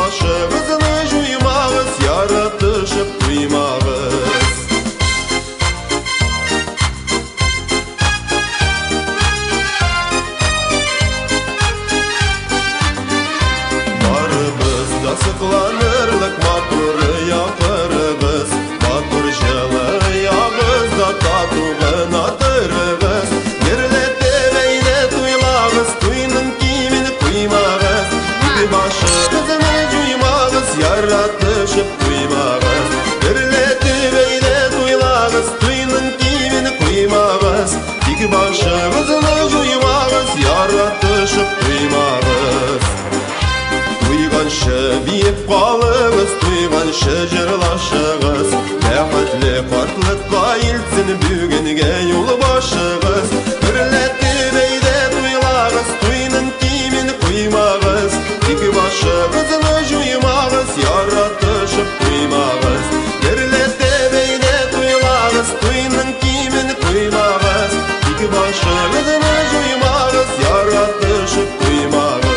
башыгызны җуймагыз, яратышып туймагыз. Барыбыз да сокланырлык матур япырыбыз, матур җылы ягыз да тату гына торыгыз. Гөрләтеп әйдә туйлагыз, туйның кимен куймагыз. Ике башыгызны җуймагыз, яратышып туймагыз. Гөрләтеп әйдә туйлагыз, туйның кимен куймагыз. Ике башыгызны җуймагыз, яратышып туймагыз. Туйганчы биеп калыгыз, туйганчы җырлашыгыз. Бәхетле картлыкка илтсен бүгенгә юл башыгыз. Гөрләтеп әйдә туйлагыз, туйның кимен куймагыз. Ике башыгызны җуймагыз, яратышып туймагыз. Гөрләтеп әйдә туйлагыз, туйның кимен куймагыз. Ике башыгызны җуймагыз, яратышып туймагыз.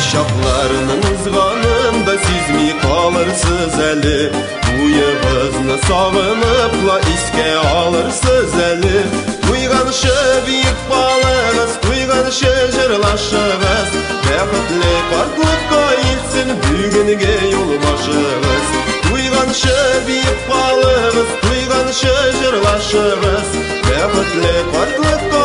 Чакларның узганын да сизми калырсыз әле. Туегызны сагыныпла искә алырсыз әле. Туйганчы биеп калыгыз, туйганчы җырлашыгыз. Бәхетле картлыкка илтсен бүгенге юл башыгыз. Туйганчы биеп калыгыз, туйганчы җырлашыгыз. Бәхетле картлыкка